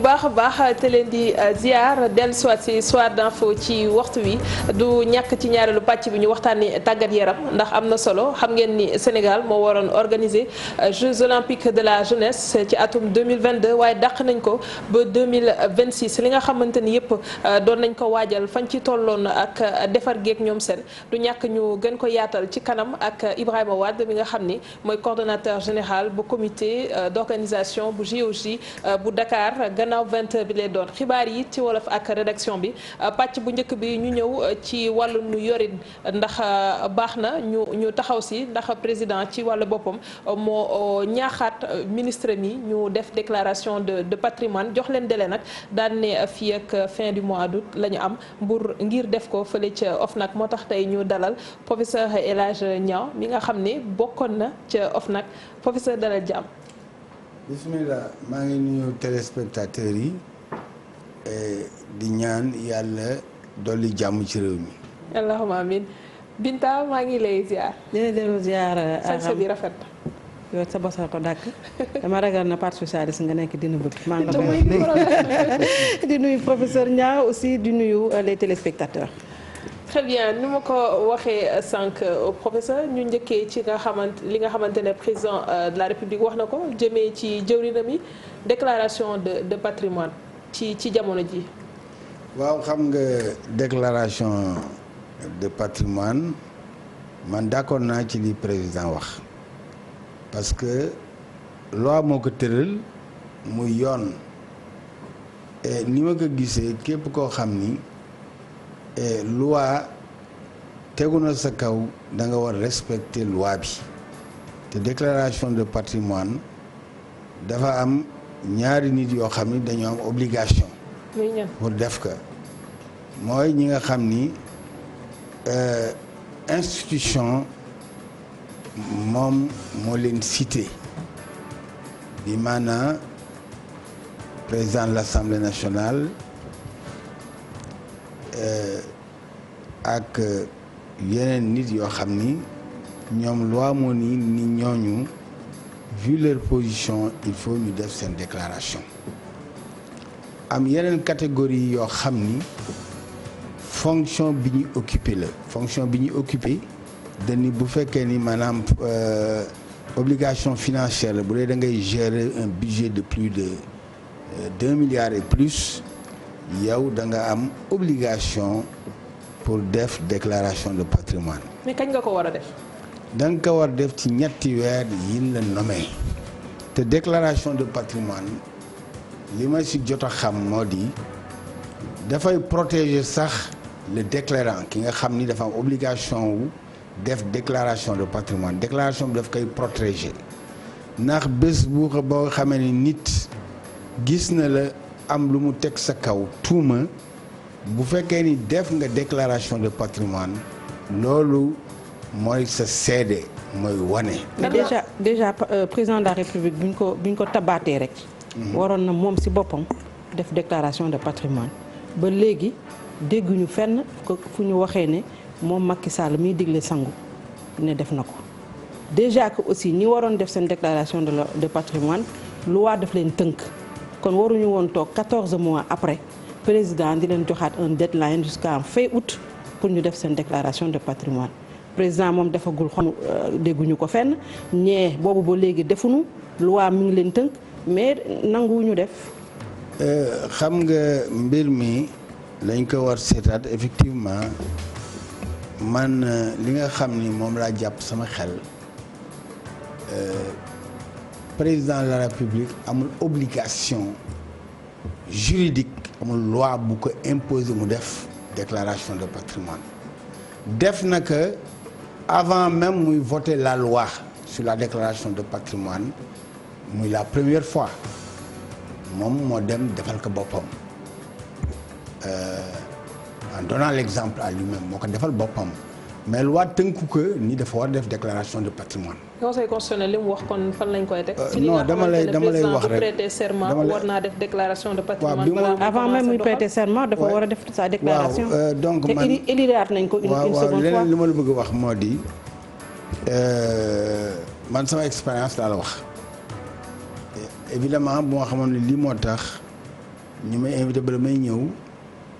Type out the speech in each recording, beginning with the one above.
baax a baax te leen di ziar dellu soit si soir d'info ci waxtu wi du ñàkk ci ñaareelu pàcc bi ñu waxtaanee tàggat yaram ndax am na solo xam ngeen ni Sénégal moo waroon organiser Jeux olympiques de la jeunesse ci atum 2022 waaye dàq nañ ko ba 2026 li nga xamante ni yëpp doon nañ ko waajal fañ ci tolloon ak defar geek ñoom seen du ñàkk ñu gën ko yaatal ci kanam ak Ibrahima Wade mi nga xam ni mooy coordonnateur général bu comité d'organisation bu JOJ bu Dakar gannaaw 20h bi lay doon xibaar yi ci wolof ak rédaction bi pàcc bu njëkk bi ñu ñëw ci wàllu nu yorin ndax baax na ñu taxaw si ndax président ci wàllu boppam moo ñaaxaat ministre mi ñu def déclaration de patrimoine jox leen délai nag daan ne fii ak fin du mois d'août la ñu am ngir def ko fële ca OFNAC moo tax tey ñu dalal professeur El Hadj Niang mi nga xam ne bokkoon na ca OFNAC professeur dalal jàmm. bismillah maa ngi nuyu téléspectateurs yi di ñaan yàlla dolli jàmm ci réew mi. allahumma amin Binta maa ngi lay ziar. dina dellu ziar. sañse bi rafet na. yow sa bos ko dàkk dama ragal na parti socialiste nga nekk dina bëgg. maa ngi di nuyu professeur Niang aussi di nuyu les téléspectateurs. très bien ni ma ko waxee sànq professeur ñu njëkkee ci li nga xamante ne président de la république wax na ko jëmee ci jëwrinam yi déclaration de patrimoine ci jamono ji. waaw xam nga déclaration de patrimoine man d'accord naa ci li président wax parce que loi moo ko tëral muy yoon ni ma ko gisee képp koo xam ni. loi tegu na sa kaw da nga war respecter loi bi te déclaration de patrimoine dafa am ñaari nit yoo xam ni dañoo am obligation pour def ko mooy ñi nga xam ni institution moom moo leen cité bi maanaam président de l'Assemblée nationale ak yeneen nit yoo xam ni ñoom loi moo ni ñooñu vu leur position il faut ñu def seen déclaration am yeneen catégorie yoo xam ni fonction bi ñu occupé la fonction bi ñu occupé dañu bu fekkee ni maanaam obligation financière la bu dee da ngay gérer un budget de plus de 2 milliards et plus yow da nga am obligation pour def déclaration de patrimoine. mais kañ nga ko war a def. da nga ko war def ci ñetti weer yi la nommé te déclaration de patrimoine li ma si jot a xam moo di dafay protéger sax le déclarant ki nga xam ni dafa am obligation wu def déclaration de patrimoine déclaration bi daf koy protéger ndax bés bu ko boo xamee ni nit gis na la. am lu mu teg sa kaw tuuma bu fekkee ni def nga déclaration de patrimoine loolu mooy sa seede mooy wane. mais déjà président de la république buñ ko tabaatee rek. waroon na moom ci boppam def déclaration de patrimoine ba léegi dégguñu fenn fu ñu waxee ne moom Macky Sall miy digle sangu ne def na ko déjà que aussi ñi waroon def seen déclaration de patrimoine loi daf leen tënk. kon waruñu woon toog 14 mois après président di leen joxaat un deadline jusqu'à fin août pour ñu def seen déclaration de patrimoine président moom defagul xam dégguñu ko fenn ñee boobu ba léegi defuñu loi mi ngi leen tënk mais nanguwuñu def. xam nga mbir mi lañ ko war seetaat effectivement man li nga xam ni moom laa jàpp sama xel. président de la république amul obligation juridique amul loi bu ko imposer mu def déclaration de patrimoine def na que avant même muy voter la loi sur la déclaration de patrimoine muy la première fois moom moo dem defal ko boppam en donnant l'exemple à lui-même moo ko defal boppam mais loi tënku ko ni dafa war def déclaration de patrimoine. conseil constitutionnel li mu wax kon fan lañ koy teg. non dama lay wax rek prêter serment war naa def déclaration de patrimoine. avant même muy prêter serment dafa war a def sa déclaration. donc man te éliraat nañ ko une seconde fois. leneen li ma la bëgg a wax moo di man sama expérience laa la wax évidemment bu ma xamoon ne lii moo tax ñu may invité ba may ñëw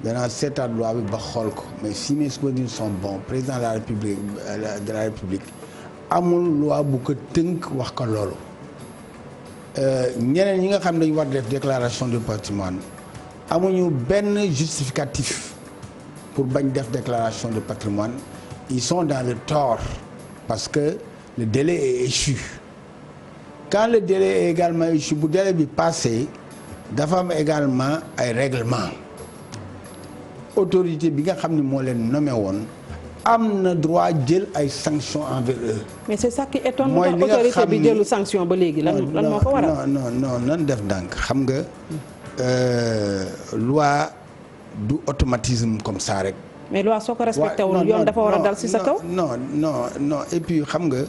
danaa seetaat loi bi ba xool ko mais si mes souvenirs sont bons président de la république amul loi bu ko tënk wax ko loolu ñeneen ñi nga xam ne dañu war def déclaration de patrimoine amuñu benn justificatif pour bañ def déclaration de patrimoine ils sont dans le tort parce que le délai est échu quand le délai est également échu bu délai bi passé dafa am également ay règlement autorité bi nga xam ne moo leen nommé woon am na droit jël ay sanctions envers eux. mais c'est ça qui étonne. mooy li nga autorité bi jëlu sanction ba léegi lan moo ko waral. non nan def ndànk xam nga loi du automatisme comme ça rek. mais loi soo ko respecté wul yoon dafa war a dal ci sa kaw. non et puis xam nga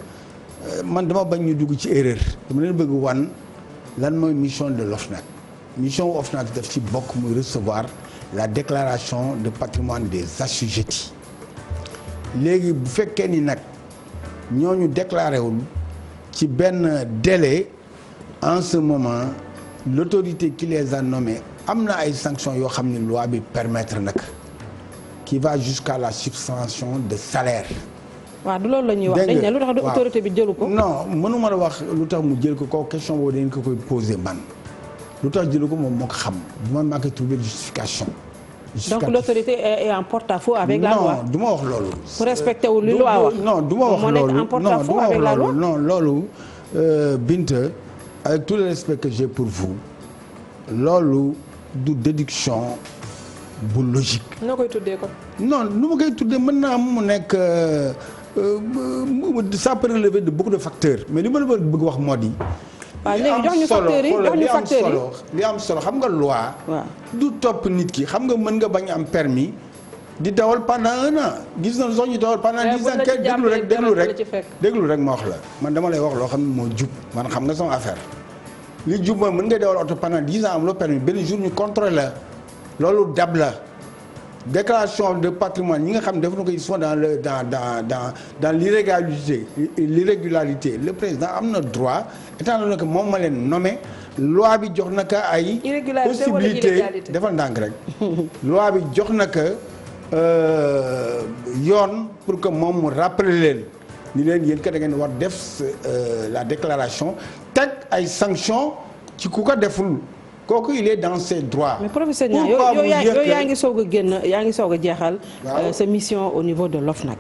man dama bañ ñu dugg ci erreur dama leen bëgg wan lan mooy mission de l'OFNAC mission OFNAC def ci bokk muy recevoir la déclaration de patrimoine des assujettis léegi bu fekkee ni nag ñooñu déclaré wul ci benn délai en ce moment l'autorité qui les a nommés am na ay sanctions yoo xam ne loi bi permettre nag qui va jusqu'à la suspension de salaire. waaw du loolu la ñuy wax dañ ne lu tax du autorité bi jëlu ko. non mënuma la wax lu tax mu jël ko question boobu dañ ko koy poser man lu tax jëlu ko moom moo ko xam man maa koy trouver justification. donc l'autorité est en porte-à-faux avec la loi. non du ma wax loolu. pour respecter wu li loi wax. non du ma wax loolu en porte-à-faux avec la loi. non loolu Binta avec tout le respect que j'ai pour vous loolu du déduction bu logique. noo koy tuddee ko. non nu ma koy tuddee mën naa mu nekk ça peut relever de beaucoup de facteurs mais li ma la bëgg wax moo di. waaw léegi jox ñu facteurs yi jox ñu facteurs yi li am solo xam nga loi. waaw du topp nit ki xam nga mën nga bañ am permis di dawal pendant 1 an gis na sax ñu dawal pendant 10 ans kenn déglu rek ma wax la man dama lay wax loo xam ne moo jub man xam nga sama affaire li jub mooy mën nga dawal oto pendant 10 ans am loo permis benn jour ñu contrôler la loolu dab la déclaration de patrimoine ñi nga xam ne def na ko ils sont dans l'irrégularité le président am na droit étant donné que moom ma leen nommé loi bi jox na ko ay possibilité defal ndànk rek loi bi jox na ko yoon pour que moom mu rappeler leen ni leen yéen ka da ngeen war def la déclaration teg ay sanctions ci ku ko deful kooku il est dans ses droits. mais professeur Niang yow yaa ngi soog a génn yaa ngi soog a jeexal. sa mission au niveau de l'OFNAC.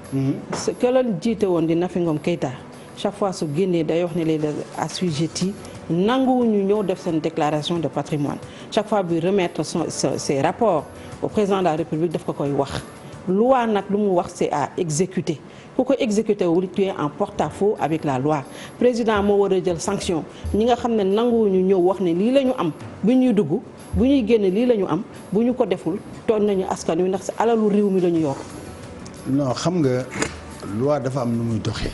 ce que la jiite woon di Nafi Ngom Keïta chaque fois su génnee day wax ne les assujettis nanguwuñu ñëw def seen déclaration de patrimoine chaque fois bi remettre ses rapports au président de la République daf ko koy wax. loi nag lu mu wax c'est à exécuter ku ko exécuter wul tu es en porte-à-faux avec la loi président moo war a jël sanction ñi nga xam ne nanguwuñu ñëw wax ne lii la ñu am bu ñuy dugg bu ñuy génn lii la ñu am bu ñu ko deful tooñ nañu askan wi ndax si alalu réew mi la ñu yor. non xam nga loi dafa am nu muy doxee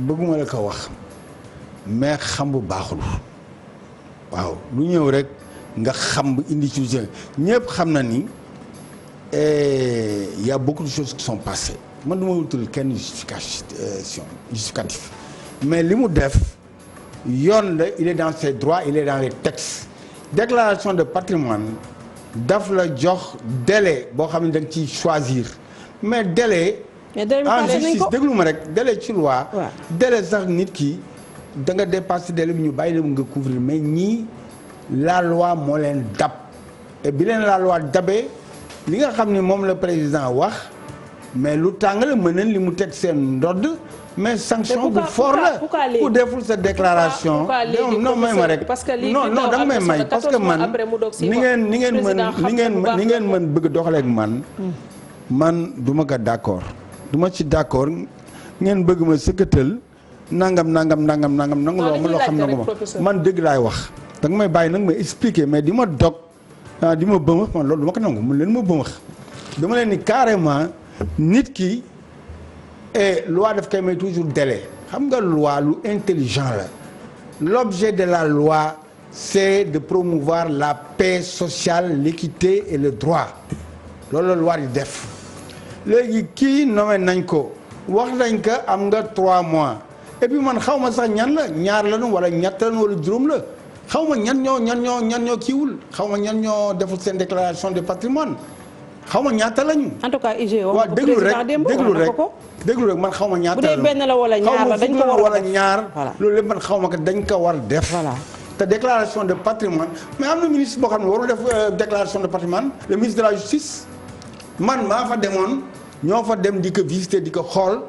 bëgguma la ko wax mais xam bu baaxul waaw lu ñëw rek. nga xam indi ci ñëpp xam na ni y a beaucoup de choses qui sont passées man du ma wutul kenn justificatif mais li mu def yoon la il est dans ses droits il est dans les textes déclaration de patrimoine daf la jox délai boo xam ne da nga ciy choisir mais délai en justice déglu ma rek délai ci loi délai sax nit ki da nga dépasser délai bi ñu bàyyi la nga couvrir mais ñii la loi moo leen dab et bi leen la loi dabee li nga xam ne moom la président wax mais lu tàng la mën nañ li mu teg seen ndodd mais sanction bu fort la ku deful sa déclaration non may ma rek non danga may may parce que man ni ngeen mën bëgg doxaleeg man du ma ko d'accord du ma ci d'accord ngeen bëgg ma sëkkatal nangam nangu loo xam ne man dëgg laay wax da nga may bàyyi nag may expliquer mais di ma dog di ma bëmax man loolu du ma ko nangu mun leen ma bëmax dama leen ni carrément nit ki et loi daf koy may toujours délai xam nga loi lu intelligent la l'objet de la loi c'est de promouvoir la paix sociale l'équité et le droit loolu la loi di def léegi kii nommé nañ ko wax nañ ko am nga 3 mois et puis man xaw ma sax ñan la ñaar lañu wala ñett lañu wala juróom la xaw ma ñan ñoo kiiwul xaw ma ñan ñoo deful seen déclaration de patrimoine xaw ma ñaata lañu. en tout cas IGE waaw déglu rek man xaw ma ñaata bu dee benn la wala ñaar la dañ ko war a def ñaar. loolu lépp man xaw ma ko dañ ko war def. voilà te déclaration de patrimoine mais am na ministre boo xam ne warul def déclaration de patrimoine le ministre de la justice man maa fa demoon ñoo fa dem di ko visiter di ko xool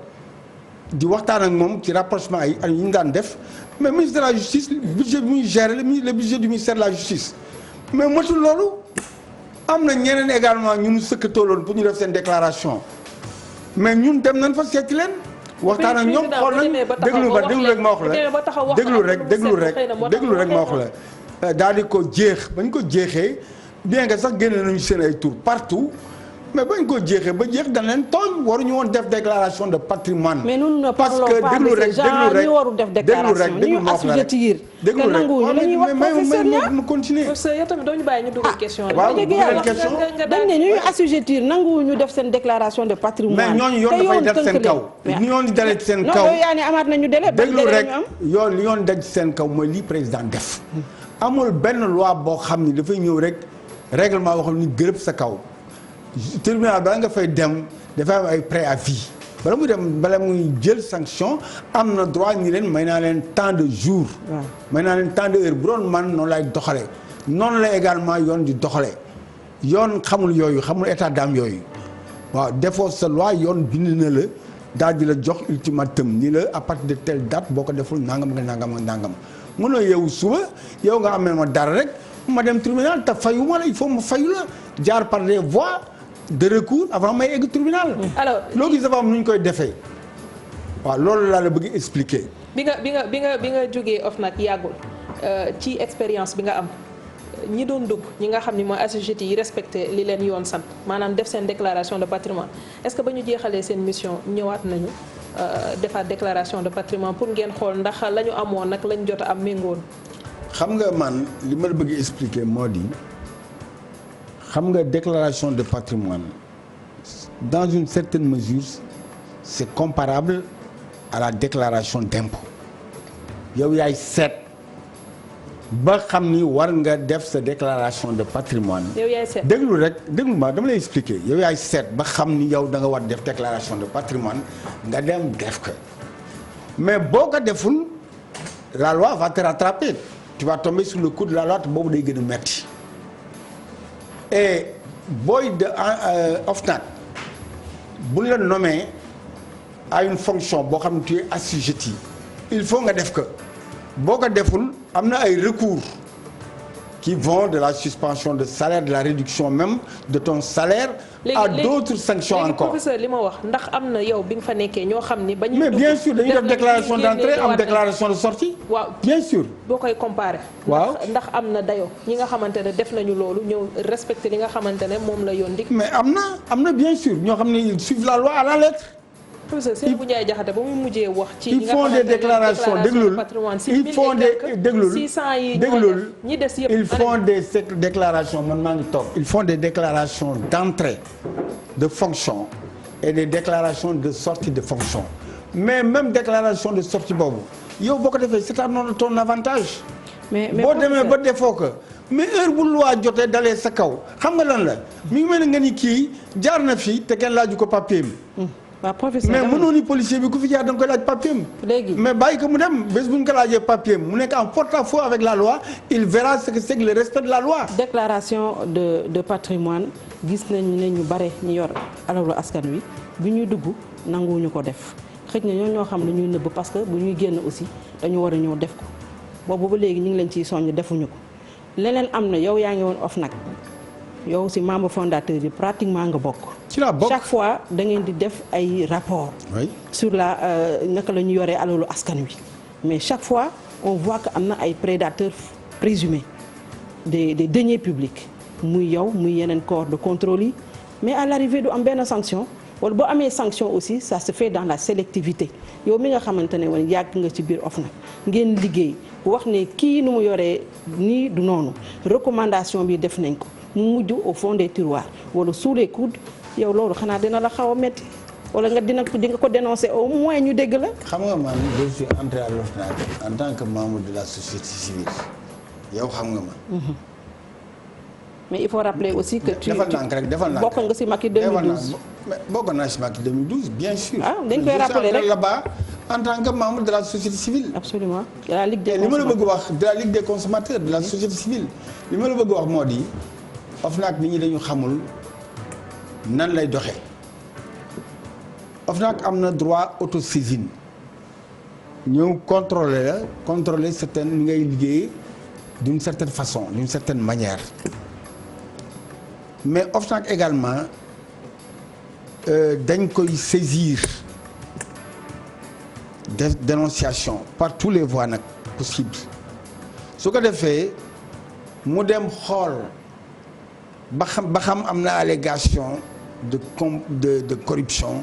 di waxtaan ak moom ci rapprochement yi ñu daan def mais ministre de la justice budget bi muy gérer le budget du ministère de la justice mais motul loolu. am na ñeneen également ñun sëkkatooloon pour ñu def seen déclaration mais ñun dem nañ fa seeti leen. waxtaan ak ñoom xool nañ déglu rek ma wax la déglu rek ma wax la daal di ko jeex bañ ko jeexee bien que sax génne nañu seen ay tur partout mais bañ ko jeexee ba jeex dañ leen tooñ waruñu woon def déclaration de patrimoine. mais nous ne parlons pas de ces gens ñi warul def déclaration ñu assujettir déglu rek nanguwuñu ma continuer. yow tamit doo ñu bàyyi ñu dugal question waaw dugal question dañ ne ñuy assujettir nanguwuñu def seen déclaration de patrimoine. mais ñooñu yoon dafay def seen kaw. yoon dalee seen kaw non yaa ni amaat nañu délai. déglu rek yoon daj seen kaw mooy lii président def. amul benn loi boo xam ni dafay ñëw rek règlement waxul ni gërëb sa kaw. tribunal bala nga fay dem dafay am ay préavis bala muy jël sanction am na droit ñi leen may naa leen temps de jour. may naa leen temps de heure bu doon man noonu lay doxale noonu la également yoon di doxale yoon xamul yooyu xamul état d'âme yooyu waaw defoo sa loi yoon bind na la daal di la jox ultimatum ni la à partir de telle date boo ko deful nangam nga nangam mënoo yeewu suba yow nga amee ma dara rek ma dem tribunal te fayu ma la il faut ma fayu la jaar par des voies de recours avant may egg tribunal. alors loo gis dafa am nu ñu koy defee waaw loolu laa la bëgg expliquer. bi nga jógee OFNAC yàggul ci expérience bi nga am ñi doon dugg ñi nga xam ni mooy assujettis yi respecté li leen yoon sant maanaam def seen déclaration de patrimoine est-ce que ba ñu jeexalee seen mission ñëwaat nañu defaat déclaration de patrimoine pour ngeen xool ndax la ñu amoon nag lañ jot a am méngoon. xam nga man li ma la bëgg expliquer moo di. xam nga déclaration de patrimoine dans une certaine mesure c'est comparable à la déclaration d'impôt yow yaay seet ba xam ni war nga def sa déclaration de patrimoine. yow yaay seet déglu ma dama lay expliquer yow yaay seet ba xam ni yow da nga war def déclaration de patrimoine nga dem def ko mais boo ko deful la loi va te rattraper tu vas tomber sous le coup de la loi te boobu day gën a metti. et booy de OFNAC bu la nommé à une fonction boo xam ne tu es assujetti il faut nga def ko boo ko deful am na ay recours qui vont de la suspension de salaire de la réduction même de ton salaire à d'autres sanctions encore. Professeur li ma wax ndax am na yow bi nga fa nekkee ñoo xam ni ba ñu mais bien sûr dañuy def déclaration d'entrée am déclaration de sortie. waaw bien sûr. boo koy comparer. waaw ndax am na dayoo ñi nga xamante ne def nañu loolu ñëw respecter li nga xamante ne moom la yoon dik. mais am na bien sûr ñoo xam ne ils suivent la loi à la lettre. professeur Seydou Ndiaye Diakhaté ba muy mujjee wax. ci ils font des déclarations déglul ils font des déglul 600 yi déglul ñi des yëpp ils font des déclarations man maa ngi toog. ils font des déclarations d'entrée de fonction et des déclarations de sortie de fonction mais même déclaration de sortie boobu yow boo ko defee c'est à ton avantage. mais boo demee ba defoo ko mais heure bu loi jotee dalee sa kaw xam nga lan la mi ngi mel ne nga ni kii jaar na fii te kenn laaju ko papier mi. waaw professeur mais mënoo ni policier bi ku fi jaar da nga koy laaj papier am. léegi mais bàyyi ko mu dem bés bu ñu ko laajee papier am mu nekk en porte-à-faux avec la loi il verra ce que c'est que le respect de la loi. déclaration de patrimoine gis nañu ne ñu bare ñu yor alalu askan wi bi ñuy dugg nanguwuñu ko def xëj na ñoo xam ne ñuy nëbb parce que bu ñuy génn aussi dañu war a ñëw def ko boobu ba léegi ñu ngi leen ciy soññ defuñu ko leneen am na yow yaa ngi woon OFNAC yow si membre fondateur yi pratiquement nga bokk. ci la bokk chaque fois da ngeen di def ay rapport oui. sur la naka la ñu yoree alalu askan wi mais chaque fois on voit que am na ay prédateurs présumés des deniers publics muy yow muy yeneen corps de contrôle yi mais à l'arrivée du am benn sanction wala boo amee sanction aussi ça se fait dans la sélectivité yow mi nga xamante ne woon yàgg nga ci biir OFNAC ngeen liggéey wax ne kii nu mu yoree nii du noonu recommandation bi def nañ ko mu mujj au fond des tiroirs wala sous les coudes yow loolu xanaa dina la xaw a métti wala nga di nga ko dénoncer au moins ñu dégg la. xam nga man je suis entré à l'OFNAC en tant que membre de la société civile yow xam nga ma. mais il faut rappeler aussi que tu defal nànk rek defal nànk bokk nga ci Macky 2012. bokk naa ci Macky 2012 bien sûr. ah dañ koy rappeler rek là-bas en tant que membre de la société civile. absolument de la Ligue des li ma la bëgg consommateurs. wax de la Ligue des consommateurs de la société civile li ma la bëgg wax moo di OFNAC nit ñi dañu xamul nan lay doxee OFNAC am na droit autosaisine ñëw contrôler certaine ni ngay liggéeyee d'une certaine façon d'une certaine manière mais OFNAC également dañ koy saisir des dénonciations par tous les voies nag possibles su ko defee mu dem xool ba xam am na allégation de corruption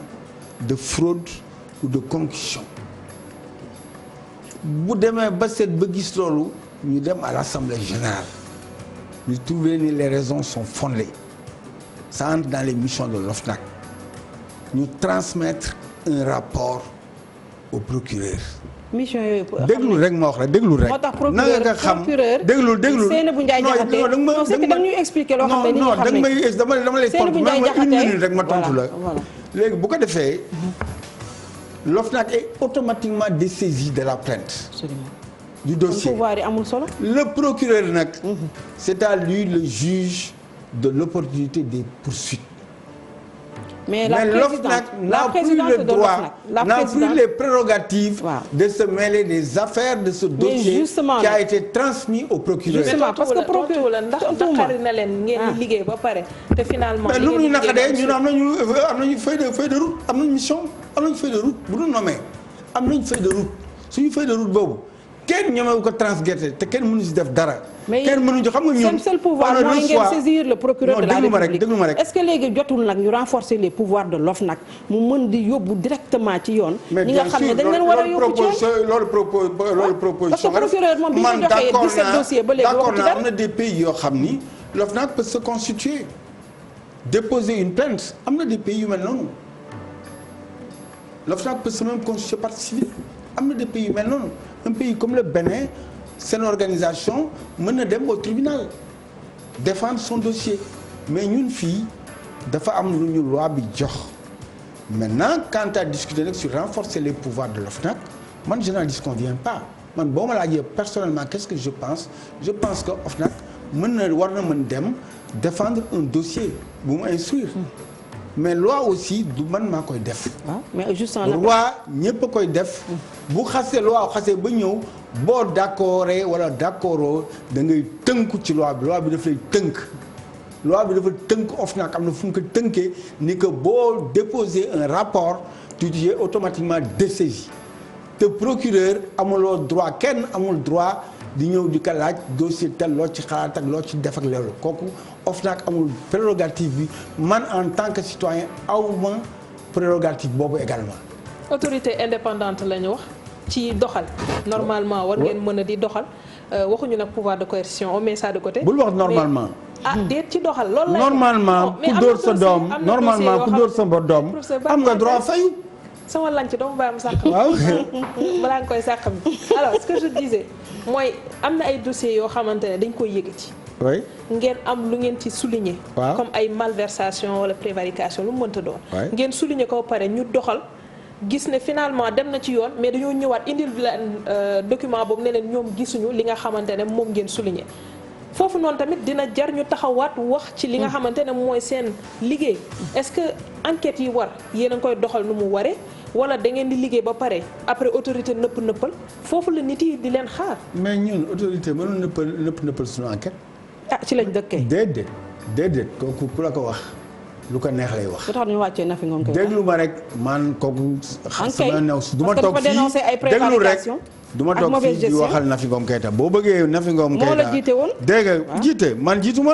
de fraude ou de concussion bu demee ba seet ba gis loolu ñu dem à l'Assemblée générale ñu trouver ni les raisons sont fondées ça entre dans les missions de l'OFNAC ñu transmettre un rapport au procureur. mission yooyu. déglu rek ma wax rek déglu rek. moo tax procureur déglu Seynabou Ndiaye Diakhaté non c'est que da ñuy expliquer loo xam ne non dama lay tontu une minute rek ma tontu la. léegi bu ko defee l'OFNAC est automatiquement dessaisi de la plainte. absolument du dossier pouvoir yi amul solo. le procureur nag. c'est à lui le juge de l'opportunité des poursuites. mais l'OFNAC n'a plus le droit, n'a plus les prérogatives de se mêler des affaires de ce dossier qui a été transmis au procureur. Justement parce que procureur la ndax naqari na leen ngeen liggéey ba pare te finalement. mais lu ñu naqadee ñun am nañu feuille de route am nañu mission am nañu feuille de route bu dul nommé am nañu feuille de route suñu feuille de route boobu kenn ñemewu ko transgretter te kenn mënu si def dara. kenn mënuñu xam nga ñun seen seul pouvoir mooy ngeen saisir le procureur de la République. déglu ma rek est-ce que léegi jotul nag ñu renforcer les pouvoirs de l'OFNAC mu mën di yóbbu directement ci yoon. ñi nga xam ne dañ leen war a yóbbu ci yoon loolu proposition parce que procureur moom bi ñu joxee 17 dossiers ba léegi waxu ci dara. am na des pays yoo xam ni l'OFNAC peut se constituer déposer une plainte am na des pays yu mel noonu l'OFNAC peut se même constituer partie civile am na des pays yu mel noonu un pays comme le Bénin seen organisation mën na dem au tribunal défendre son dossier mais ñun fii dafa am lu ñu loi bi jox maintenant quant à discuter nag sur renforcer les pouvoirs de l'OFNAC man je n'en disconviens pas man boo ma laajee personnellement qu'est-ce que je pense que OFNAC war na mën dem défendre un dossier bu mu instruire mais loi aussi du man maa koy def. mais juste loi ñëpp a koy def. bu xasee loi xasee ba ñëw boo d'accordé wala d'accordoo da ngay tënku ci loi bi daf lay tënk. loi bi dafa tënk OFNAC am na fu mu ko tënkee ni que boo déposer un rapport tu es automatiquement dessaisi te procureur amuloo droit kenn amul droit di ñëw di ko laaj dossier tel loo ci xalaat ak loo ci def ak loolu kooku OFNAC amul prérogative bi man en tant que citoyen awma prérogative boobu également. autorité indépendante la ñu wax ci doxal normalement war ngeen mën a di doxal waxuñu nag pouvoir de coercition on met ça de côté. bul wax normalement. déet ci doxal loolu la. normalement ku dóor sa doom normalement ku dóor sa doom am nga droit fayu. sama lanc dama bàyyi ma sàq. waaw balaa nga koy sàq mi alors ce que je disais mooy am na ay dossiers yoo xamante ne dañ koy yëkkati. oui ngeen am lu ngeen ci souligner. waaw comme ay malversation wala prévarication lu mu mënta doon. ngeen souligner ko pare ñu doxal. gis ne finalement dem na ci yoon mais dañoo ñëwaat indil leen document boobu ne leen ñoom gisuñu li nga xamante ne moom ngeen souligner foofu noonu tamit dina jar ñu taxawaat wax ci li nga xamante ne mooy seen liggéey est-ce que enquête yi war yéen a ngi koy doxal nu mu waree wala da ngeen di liggéey ba pare après autorité nëppal foofu la nit yi di leen xaar. mais ñun autorité mënul nëppal suñu enquête. ci lañ dëkkee. déedéet kooku ku la ko wax. lu ko neex lay wax. lu tax ñu wàccee Nafi Ngom Keïta déglu ma rek man kooku. sama new si du ma toog fii déglu rek du ma toog fii di waxal Nafi Ngom Keïta boo bëggee Nafi Ngom Keïta moo la jiite woon. dégg nga jiite man jiitu ma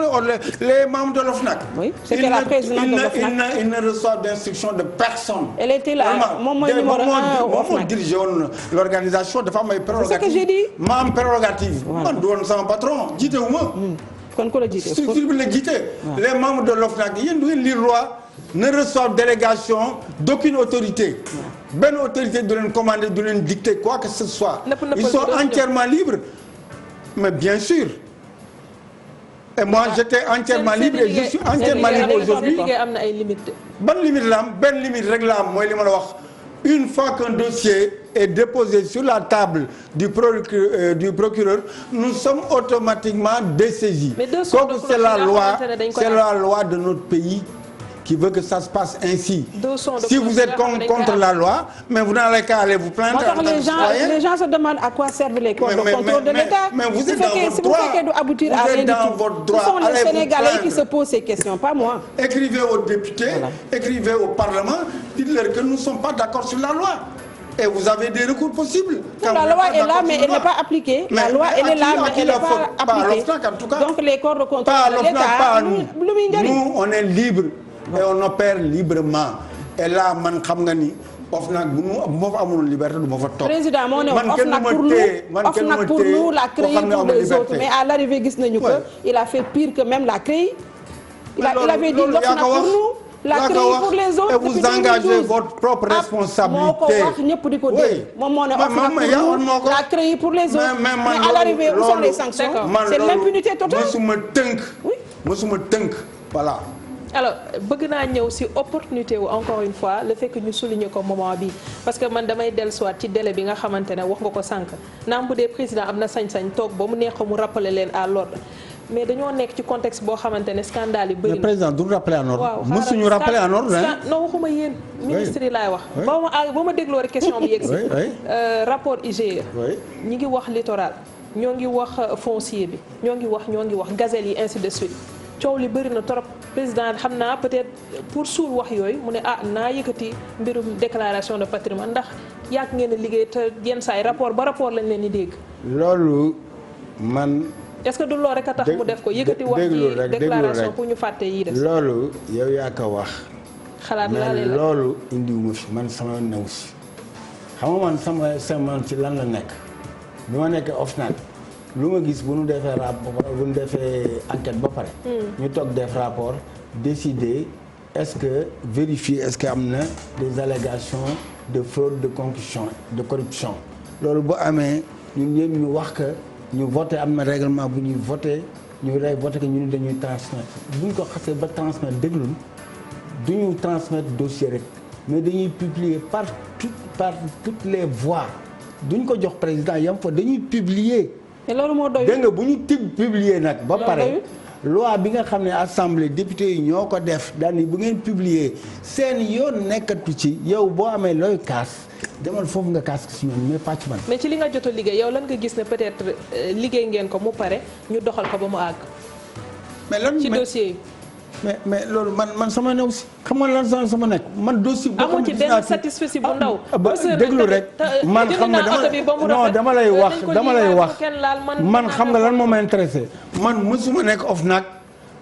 les membres de l'OFNAC. oui c'était la présidente de l'OFNAC. il ne reçoit d'instruction de personne. elle était là moom mooy numéro 1 moom moo dirigé woon l'organisation dafa am ay prérogatives. c'est ce que j'ai dit. ma am prérogative. man du woon sama patron jiite wu ma. kon ku la jiite structure bi la jiite. les membres de l'OFNAC yéen du ngeen lire loi ne reçoivent délégation d'aucune autorité. benn autorité du leen commander du leen dicter quoi que ce soit. ils sont entièrement libres. mais bien sûr. Et moi j'étais entièrement libre et je suis entièrement libre aujourd'hui. am na ay limites. ban limite la am benn limite rek la am mooy li ma la wax une fois qu'un dossier est déposé sur la table du procureur nous sommes automatiquement dessaisis. Kooku c'est la loi de notre pays qui veut que ça se passe ainsi. Si vous êtes contre la loi, mais vous n'allez qu'à aller vous plaindre. Les gens se demandent à quoi servent les corps de contrôle de l'État. Mais vous êtes dans votre droit. Si vous aboutir à rien du tout. Ce sont les Sénégalais qui se posent ces questions, pas moi. Écrivez aux députés, écrivez au Parlement, dites-leur que nous ne sommes pas d'accord sur la loi. Et vous avez des recours possibles. La loi est là, mais elle n'est pas appliquée. La loi, elle est là, mais elle n'est pas appliquée. Donc les corps de contrôle de l'État, nous, on est libres. Et on opère librement et là man xam nga ni OFNAC bu ma fa amoon liberté du ma fa toog. président moo ne OFNAC pour nous la CREI pour les autres mais à l'arrivée gis nañu que il a fait pire que même la CREI. il avait dit l'OFNAC pour nous la CREI pour les autres. Et vous engagez votre propre responsabilité. moo ko wax ñëpp di ko dégg. moom moo ne OFNAC pour nous la CREI pour les autres. mais à l'arrivée où sont les sanctions. C'est l'impunité totale. mësuma tënk voilà. alors bëgg naa ñëw ci opportunité wu encore une fois le fait que ñu souligner ko moment bi parce que man damay dellusiwaat ci délai bi nga xamante ne wax nga ko sànq naam bu dee président am na sañ-sañ toog ba mu neex ko mu rappeler leen à l'ordre mais dañoo nekk ci contexte boo xamante ne scandale yi bëri na. mais président du rappeler en ordre. waaw mësuñu rappeler en ordre non waxuma yéen. ministre yi laay wax. ba ma dégloo rek question bi yegg si. rapport IGE. ñi ngi wax littoral ñoo ngi wax foncier bi ñoo ngi wax gazelle yi ainsi de suite. coow li bëri na trop président xam naa peut-être pour suul wax yooyu mu ne naa yëkkati mbirum déclaration de patrimoine ndax yàgg ngeen a liggéey te yenn saa yi rapport lañ leen di dégg. loolu man. est-ce que du loolu rek a tax mu def ko yëkkati wax ci déclaration pour ñu fàtte yi def. loolu yow yaa ko wax. xalaat laa leen loolu indiwuma fi man sama new si xam nga man sama ci lan la nekk bi ma nekkee OFNAC. lu ma gis bu ñu defee rapport bu ñu defee enquête ba pare. ñu toog def rapport décider est-ce que vérifier est-ce que am na des allégations de fraude de corruption loolu bu amee ñun ñëpp ñu wax que ñu voté am na règlement bu ñuy voté que ñu ni dañuy transmettre bu ñu ko xasee ba transmettre déglul du ñu transmettre dossier rek mais dañuy publier par toutes les voies duñ ko jox président yam fa dañuy publier. te loolu moo doy. dégg nga bu ñu publier nag. ba pare loi bi nga xam ne assemblée député yi ñoo ko def daal ni bu ngeen publier seen yoon nekkatu ci yow boo amee looy kaas demal foofu nga kaas si ñoom mais pàcc man. mais ci li nga jot a liggéey yow lan nga gis ne peut-être liggéey ngeen ko mu pare ñu doxal ko ba mu àgg. mais lan ci dossier yi. mais loolu man sama new si xam nga lan sama nekk man dossier. boo amu ci benn satisfait bu ndaw. déglu rek man xam nga dama lay wax man xam nga lan moo ma intéressé man mësuma nekk OFNAC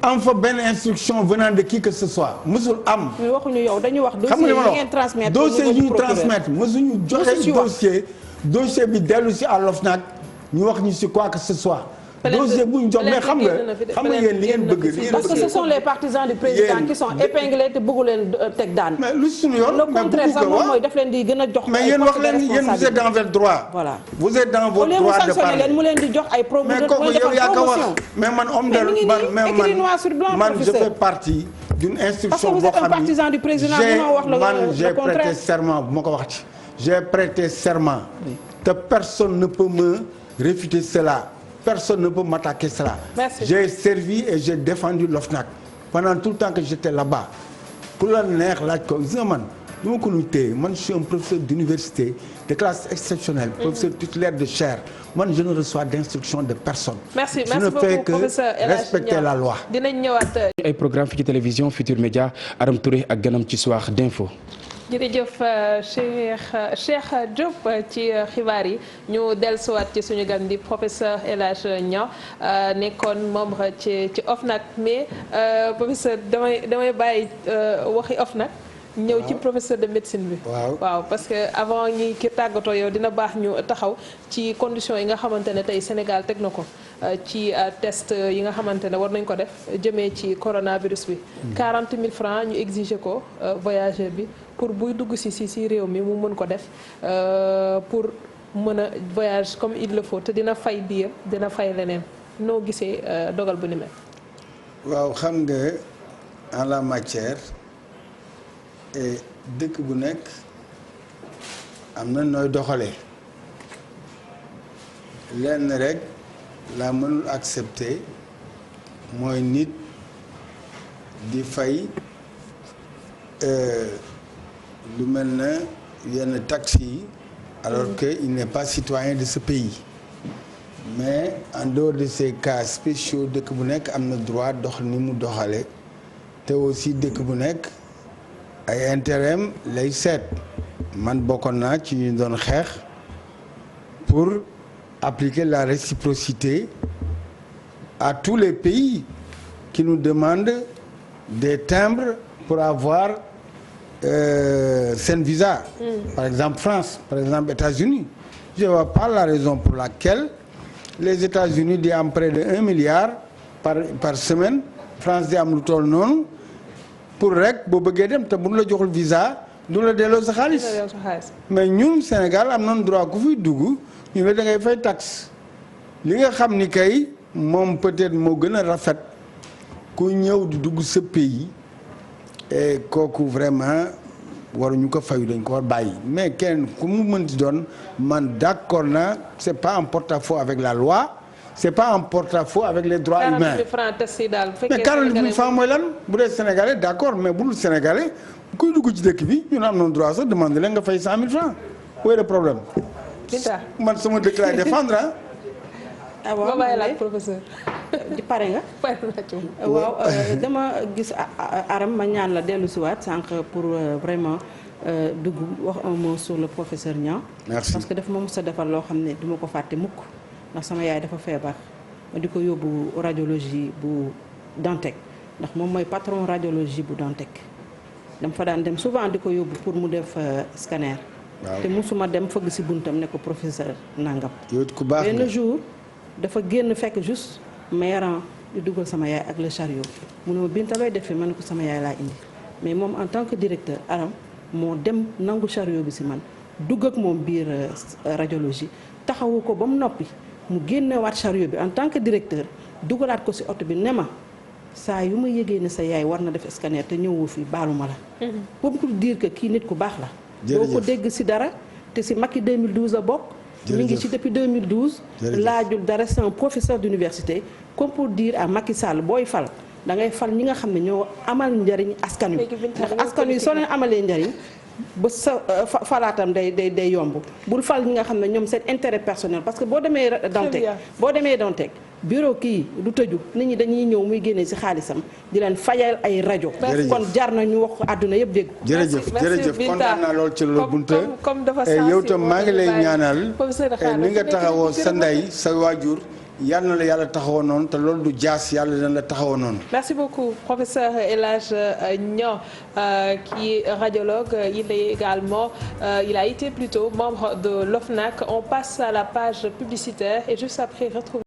am fa benn instruction venant de qui que ce soit mësul am. mais waxuñu yow dañuy wax dossier yi ngeen transmettre. dossier yi ñu transmettre mësuñu joxe dossier bi dellu si à l'OFNAC ñu wax ñu si quoi que ce soit. dossier bu ñu jox mais xam nga yéen li ngeen bëgg. parce que ce sont les partisans du président qui sont épinglés te bëggu leen teg daan. mais lu suñu yoon. le contraire sax moom mooy daf leen di gën a jox. mais yéen wax leen yéen vous êtes dans votre droit. voilà vous êtes dans votre droit de parler. leen mu leen di jox ay mais kooku yow yaa ko wax mais man homme de man je fais partie d'une instruction boo xam ni partisan du président man j'ai prêté serment bu ma ko wax ci. j'ai prêté serment te personne ne peut me réfuter cela. Personne ne peut m'attaquer cela. Merci. J'ai servi et j'ai défendu l'OFNAC pendant tout le temps que j'étais là-bas. Pour la neex laaj ko gis nga man lu ma ko nuy téye man je suis un professeur d'université de classe exceptionnelle. Professeur titulaire de chaire. man je ne reçois d'instruction de personne. Merci je ne fais que respecter la loi. dinañ ñëwaat. ay programme fi ci télévision Futur Média Aram Touré ak ganam ci soir d'info. jërëjëf Cheikh Diop ci xibaar yi ñu dellusiwaat ci suñu gan di professeur El Hadj Niang nekkoon membre ci OFNAC mais professeur damay bàyyi waxi OFNAC ñëw ci professeur de médecine bi. waaw parce que avant ñi ki tàggatoo yow dina baax ñu taxaw ci conditions yi nga xamante ne tey Sénégal teg na ko ci test yi nga xamante ne war nañ ko def jëmee ci coronavirus bi. 40 000 francs ñu exiger ko voyageur bi pour buy dugg si réew mi mu mën ko def pour mën a voyage comme il le faut te dina fay biir dina fay leneen noo gisee dogal bu ni mel. waaw xam nga en la matière dëkk bu nekk am na nooy doxalee lenn rek la mënul accepter mooy nit di fay lu mel na yenn taxes yi alors que il n'est pas citoyen de ce pays mais en dehors de ces cas spéciaux dëkk bu nekk am na droit dox ni mu doxale te aussi dëkk bu nekk ay intérêt lay seet man bokkoon naa ci ñu doon xeex pour appliquer la réciprocité à tous les pays qui nous demandent des timbres pour avoir seen visa. Par exemple France, par exemple États-Unis. Je ne vois pas la raison pour laquelle les États-Unis di am près de 1 milliard par semaine France di am lu toll noonu pour rek boo bëggee dem te bu ñu la joxul visa du la delloo sa xaalis. mais ñun Sénégal am nañ droit ku fiy dugg ñu ne da ngay fay taxe li nga xam ni kay moom peut-être moo gën a rafet ku ñëw di dugg sa pays et kooku vraiment waruñu ko fayu dañ ko war bàyyi mais kenn ku mu mënti doon man d'accord na c'est pas en porte-à-faux avec la loi c'est pas en porte-à-faux avec les droits humains. 40 000 francs mooy lan bu dee sénégalais d'accord mais bu dul sénégalais kuy dugg ci dëkk bi ñun am nañ droit sax demander leen nga fay 100 000 francs où est le problème. man sama dëkk laay défendre ah waaw professeur. di pare nga. waaw dama gis Aram ma ñaan la dellu si waat sànq pour vraiment dugg wax un mot sur le professeur Niang. merci parce que dafa ma mës a defar loo xam ne du ma ko fàtte mukk ndax sama yaay dafa feebar ma di ko yóbbu radiologie bu Dantec ndax moom mooy patron radiologie bu Dantec dama fa daan dem souvent di ko yóbbu pour mu def scanner. waaw te musuma dem fëgg si buntam ne ko professeur nangam. yow ku baax nga benn jour dafa génn fekk juste ma yaram di dugal sama yaay ak le chariot mu ne ma Binta looy def fi ma ne ko sama yaay laa indi mais moom en tant que directeur Aram moo dem nangu chariot bi si man dugg ak moom biir radiologie taxawu ko ba mu noppi mu génnewaat chariot bi en tant que directeur dugalaat ko si oto bi ne ma saa yu ma yëgee ne sa yaay war na def scanner te ñëwoo fii baalu ma la. pour dire que kii nit ku baax la. doo ko dégg si dara te si Macky 2012 a bokk. mi ngi ci depuis 2012. laajul dara c'est un professeur d'université comme pour dire à Macky Sall booy fal da ngay fal ñi nga xam ne ñoo amal njariñ askan wi. ndax askan wi soo leen amalee njariñ ba sa falaatam day yomb bul fal ñi nga xam ne ñoom seen intérêt personnel parce que boo demee Dantec bureau kii du tëju nit ñi dañuy ñëw muy génnee ci xaalisam di leen fayal ay rajo. kon jar na ñu wax ko àdduna yëpp dégg. jërëjëf kontaan naa lool ci loolu bunta yow tam maa ngi lay ñaanal ni nga taxawoo sa ndey sa waajur yàlla na la yàlla taxawoo noonu te loolu du jaas yàlla dina la taxawoo noonu. Merci beaucoup professeur El Hadj Niang qui est radiologue il est également il a été plutôt membre de l'OFNAC. On passe à la page publicitaire et juste après retrouver